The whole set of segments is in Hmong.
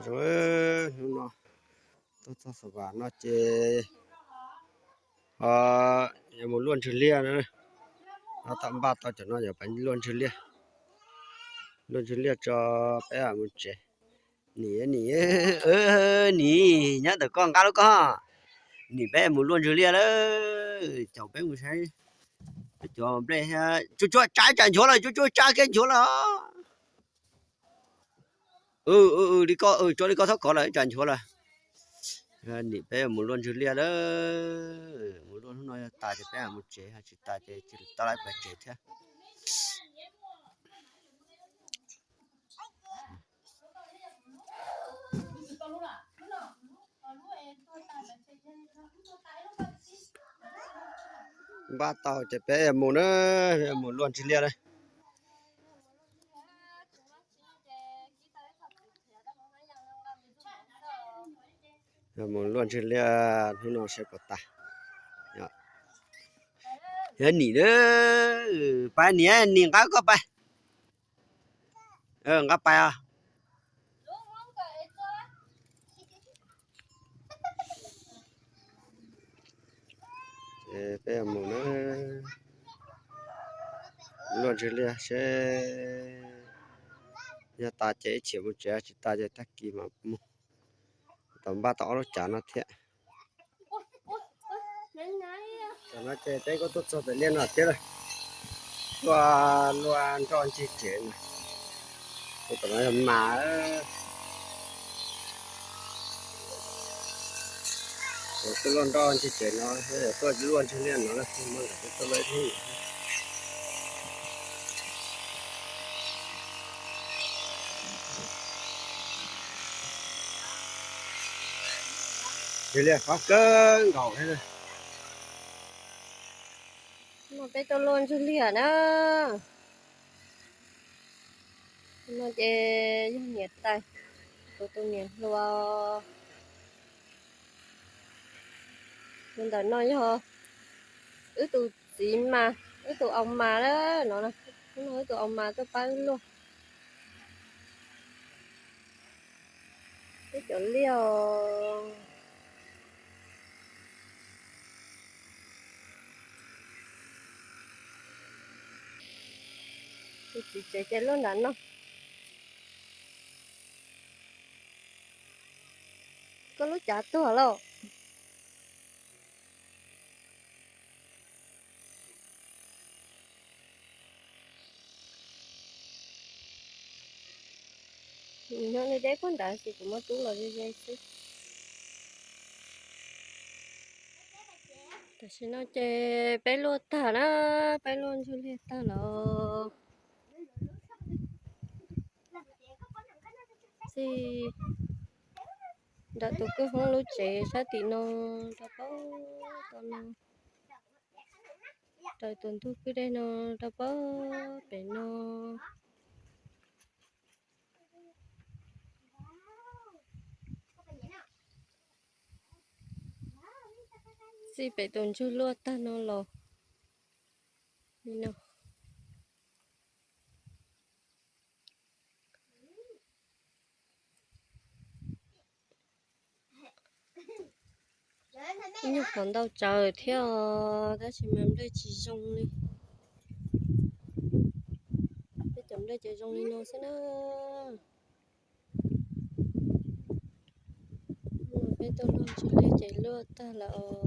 Zoo, hnub no tuaj txog Xav Vas no ces yuav mus luaj ntswg liaj na. Tau npaj tau cov no yuav pab luaj ntswg liaj, luaj ntswg liaj tso peb mus tsev. Nim, nim, nim nyob ntawm koj nqa lub koj, nim peb mus luaj ntswg liaj lawm. Caum peb mus saib cov nplej, cuaj cuaj tsa tsam nchuav lawm, cuaj cuaj tsa kiag nchuav lawm. Li koj, tso li koj txhob kov lawm, tsam nchuav lawm. Nim peb mus luaj ntswg liaj lawm, mus luaj hnub no yog tas ces peb mus tsev, tsis tas ces cia li tau lawv pem tsev thiab. Npaj tau ces peb mus na, mus luaj ntswg liaj na. Mus luaj ntswg liaj hnub no seb puas tas. Yog nim, pais nim, nim nqa koj pais. Nqa pais os. Peb mus na, luaj ntswg liaj seb, yog tas ces ib chim mus tsev, tsis tas ces tag kis mam mus. Tau npaj tau ob lub cav no thiab. Tam no ces peb kuj tuaj txog pem liaj no thiab lawm. Tuaj luaj nroj ntseg tsev no. Tus tom no yog mas. Tuaj luaj nroj ntseg tsev no, tuaj luaj ntseg liaj no na, tuaj luaj ib hnub. Ntswg liaj qab kawg nkaus thiab. No peb tuaj luaj ntswg liaj na. No ces yog niam tais, kuv tus niam hluas. Tus ntawm no yog wb tus txiv mas, wb tus au mas na, no, wb tus au mas tuaj pab wb luaj. Peb cov liaj os. Tus txiv tsev ces luaj nram no. Koj lub cav tuag lauj. Nyob nej deb puag nrad ces kuv muab rub los ze ze xwb. Tam sim no ces peb luaj tag na, peb luaj ntswg liaj tag lawm. Txij nram tus kwj hoob lub tsev sab tim no rau pem toj no, raws tus ntug kwj dej no rau pem no. Txij pem tus ntswg luaj tag no los li no. Ib nyuag qhov ntau tsaws thiab os, tab sis mas nplej tsis zoo li. Peb cov nplej ces zoo li no xwb na. Peb tuaj luaj ntswg liaj ces luaj tag lawm os.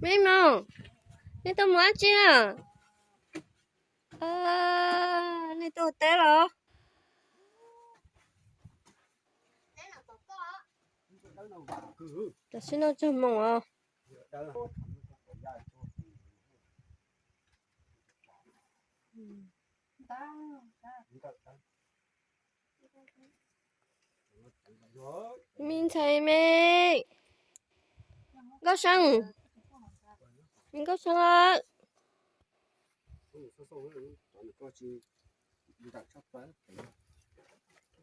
Me Moos, nej tuaj mus dab tsi na? Nej tuaj ua teb los? Tam sim no txog moos os. Me ntxhais me, Nkauj Seeb, me Nkauj Seeb aw.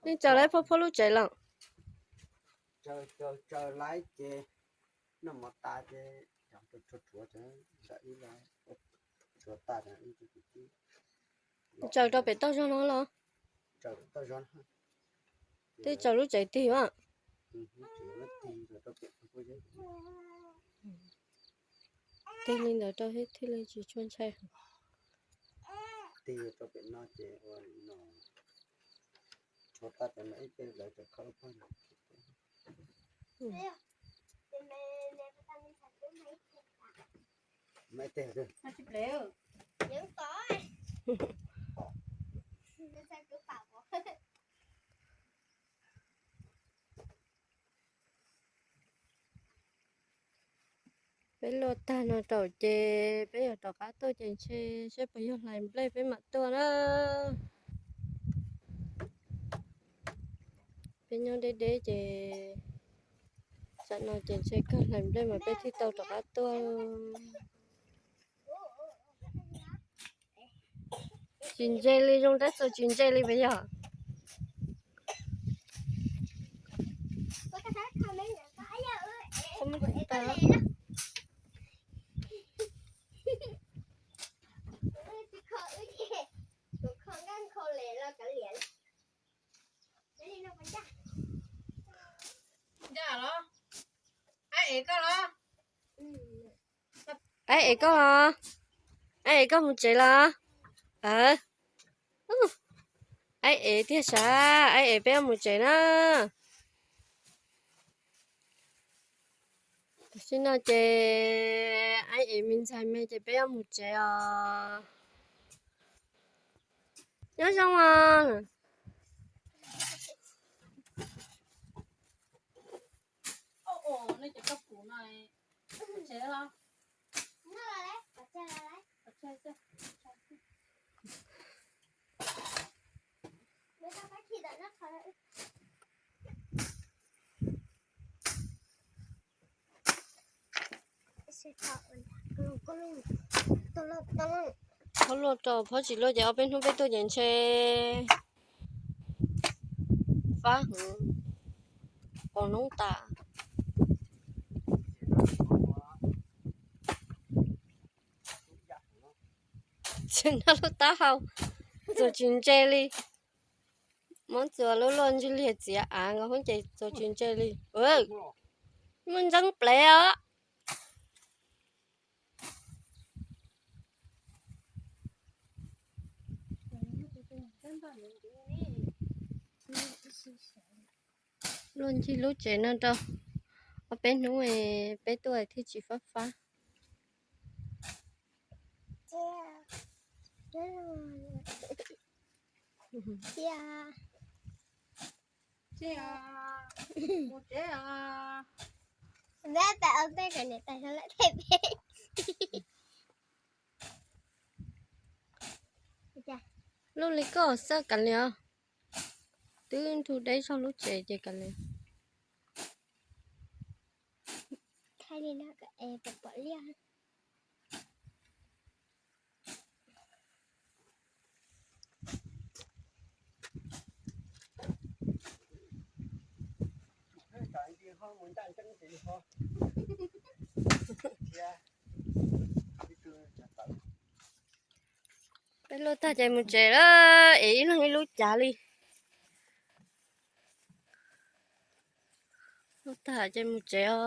Nej tsaws lawv phob phob lub tsev lawm. Tsaws lawv ces noj mov tas ces cov Tsaws rau pem toj zog no los? Twb tsaws lub tsev tig mas. Tig li ntawd rau thiaj li tsis tshua ntshai. Peb luaj tag no rau ces peb yuav rov qab tuaj ces ntshe saib puas yog hlais nplej peb mam tuaj na. Peb nyob deb deb ces tsam no ces ntshe kawg hlais nplej mas peb thiaj tau rov qab tuaj. Tsis ntse li, zoo tab txawm tsis ntse li puas yog? Aib ev koj los? Aib ev koj mus tsev los? Aib ev tiag sav, aib ev peb mus tsev na. Tam sim no ces aib ev me ntxhais me ces peb yuav mus tsev os. Nyob zoo os. Phob luaj rau phob tsis luaj ces ob peb hnub peb tuaj ces ntshe fab heev, qos noob tas. Txiv nrog lub taub hau txuas tsis ntse li. Muab txuas luaj luaj ntxwg liag txiav av nkaus hub ces txuas tsis ntse li. Muaj ntxeeb plev os. Luaj ncig lub tsev no rau ob peb hnub peb tuaj thiaj tsis fab fab. Luaj li koj xwb kav liam os. Twb nrug deb zog lub tsev ces kav liam. Peb luaj tag ces mus tsev lawm, es ib leeg ib lub cav li. Luaj tag ces mus tsev os.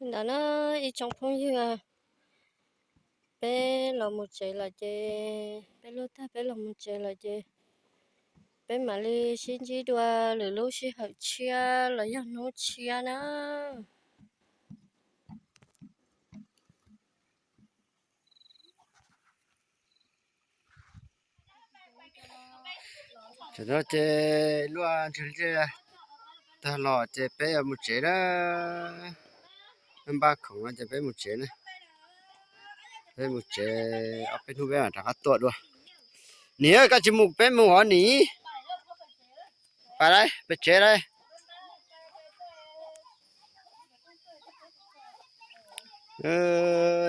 Li ntawd na ib tsoom phooj ywg, peb los mus tsev lawm ces, peb luaj tag peb los mus tsev lawm ces, peb mam li sib ntsib dua lwm lub sij hawm tshiab los yog hnub tshiab na. Tam no ces luaj ntsuag liaj tag los ces peb yuav mus tsev na. Npaj khoom no ces peb mus tsev na. Peb mus tsev, ob peb hnub peb mam rov qab tuaj dua. Nim koj tsis mus peb mus os nim. Pais lawm, pais tsev lawm.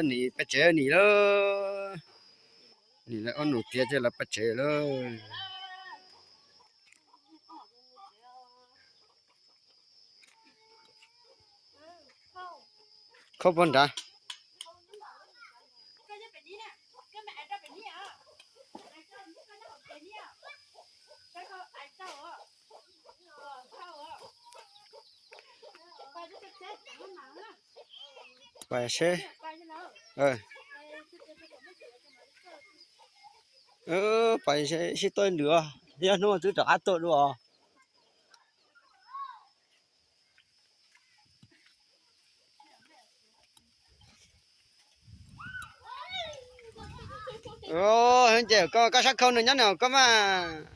Nim pais tsev nim lawm. Nim lawv ob nus tiav ces lawv pais tsev lawm. Khaub puag nrad. Pais seb, pais seb sib tuaj nws, yog hnub twb rov qab tuaj dua. Ces koj, koj sab khau nws nyob nws koj mas.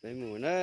Peb mus na.